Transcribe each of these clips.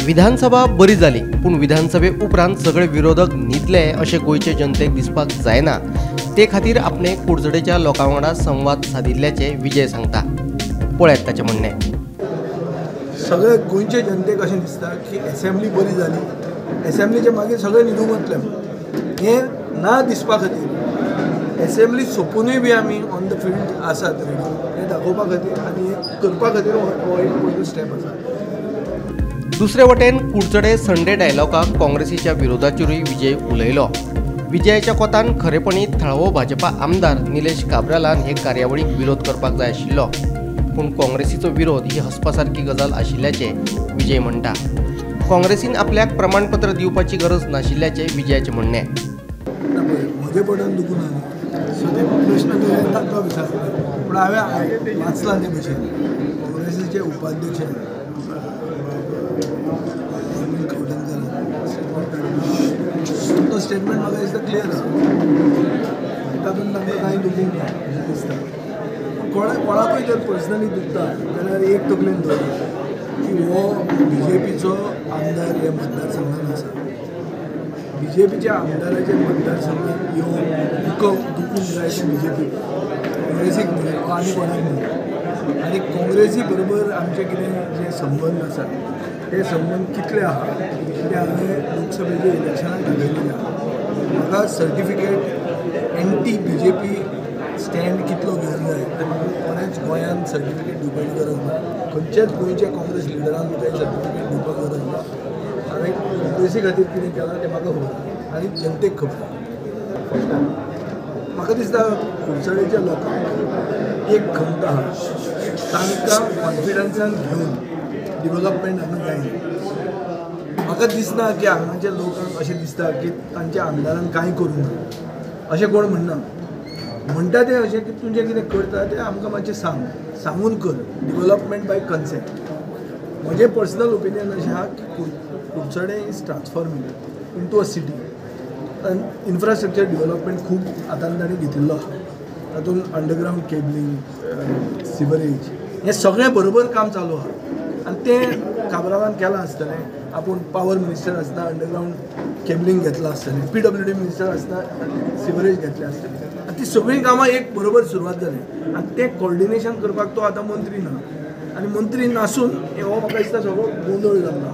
विधानसभा बरी जाली पूण विधानसभे उपरांत सगळे विरोधक न्हिदले अशें गोंयचे जनतेक दिसपाक जायना, ते खातीर आपणे कुडचडेच्या लोकां वांगडा संवाद सादिल्ल्याचें विजय सांगता. पळयात ताचें म्हणणें. सगळे गोंयचे जनतेक अशें दिसता की एसेंब्ली बरी जाली, एसेंब्लीच्या मागीर सगळे न्हिदूंक वतले, हें ना दिसपा खातीर एसेंब्ली सोंपुनूय बी आमी ऑन the field आसात रेडी, हें दाखोवपा खातीर आनी हें करपा खातीर हो एक पयलो स्टेप आसा. दुसरे वटेन कुडचडे संडे डायलॉगाक काँग्रेसीच्या विरोधाचेरूय विजय उलयलो. विजयाच्या कोतान खरेपणी थळावो भाजपा आमदार निलेश काब्रालान हे कार्यावळीक विरोध करपाक जाय आशिल्लो, पूण काँग्रेसीचो विरोध ही हसपा सारकी गजाल आशिल्ल्याचें विजय म्हणटा. काँग्रेसीन आपल्याक प्रमाणपत्र दिवपाची गरज नाशिल्ल्याचें विजयाचें म्हणणें. म्हजें बटन दुखून आसा, सो ते प्रश्न तांकां विचारता, पूण हांवें वाचलां ते भशेन काँग्रेसीचे उपाध्यक्ष कवठणकरान तो स्टेटमेंट म्हाका दिसता क्लियर आसा, तातूंत तांकां कांय दुखूंक ना अशें दिसता. कोणाकूय जर पर्सनली दुखता जाल्यार एक तकलेन दवरता की हो बी जे पीचो आमदार ह्या मतदारसंघान आसा, बी जे पीच्या आमदाराच्या मतदारसंघात येवन दुखूंक जाय तें बी जे पी, काँग्रेसीक न्हय वा आनी कोणाक न्हय. आनी काँग्रेसी बरोबर आमचे कितें जे संबंद आसात ते संबंद कितले आहा ते हांवें लोकसभेच्या इलेक्शनाक दाखयलेले आहा. म्हाका certificate anti B J P stand कितलो घेवंक जाय ते म्हाका कोणेंच गोंयांत सर्टिफिकेट दिवपाची गरज ना, खंयच्याच गोंयच्या काँग्रेस लिडरान म्हाका सर्टिफिकेट दिवपाक गरज ना. हांवें काँग्रेसी खातीर कितें केलां तें म्हाका खबर आनी जनतेक खबर. म्हाका दिसता कुडचडेच्या लोकांक एक खंत आहा, तांकां कॉन्फिडन्सान घेवन डिवलपमेंट हांगा जायना. म्हाका दिसना की हांगाच्या लोकांक अशें दिसता की तांच्या आमदारान कांय करूंक ना, अशें कोण म्हणना. म्हणटा तें अशें की तुजें कितें करता तें आमकां मातशें सांग, सांगून कर, डिवलपमेंट बाय कन्सेंट. म्हजें पर्सनल ओपिनियन अशें आहा की Curchorem is transforming into a city. Infrastructure development खूब आतां तांणी घेतिल्लो आहा, तातूंत अंडरग्रावंड केबलिंग, सिवरेज हें सगळें बरोबर काम चालू आहा आनी तें काब्रालान केलां आसतलें. आपूण पावर मिनिस्टर आसतना अंडरग्रावंड केबलिंग घेतलां आसतलें, पीडब्ल्यूडी मिनिस्टर आसतना सिवरेज घेतलें आसतलें, आनी ती सगळीं कामां एक बरोबर सुरवात जाली आनी तें कॉर्डिनेशन करपाक तो आतां मंत्री ना, आनी मंत्री नासून हो म्हाका दिसता सगळो गोंदळ जाल्लो.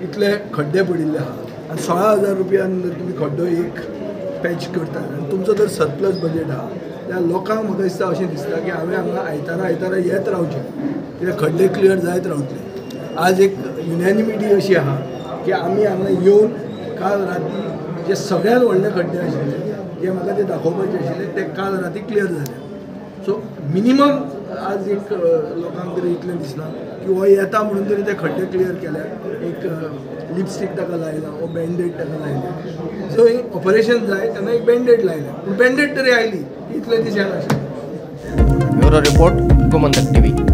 इतले खड्डे पडिल्ले आहा आनी 16,000 रुपयान जर तुमी खड्डो एक पॅच करतात आनी तुमचो जर सरप्लस बजेट आहा जाल्यार लोकांक म्हाका दिसता अशें दिसता की हांवें हांगा आयतारा आयतारा येत रावचें, कित्याक खड्डे क्लियर जायत रावतले. आज एक युनॅनिमिटी अशी आहा की आमी हांगा येवन काल राती जे सगळ्यांत व्हडले खड्डे आशिल्ले जे म्हाका ते दाखोवपाचे आशिल्ले ते काल राती क्लियर जाले. सो मिनिमम आज एक लोकांक तरी इतलें दिसलां की हो येता म्हणून तरी ते खड्डे क्लियर केल्या, एक लिपस्टीक ताका लायला वो बँडेड ताका लायला, सो ऑपरेशन जाय तेन्ना एक बँडेड लायला, पूण बँडेड तरी आयली, इतलें दीस येनाशिल्लें. Bureau report, Gomantak TV.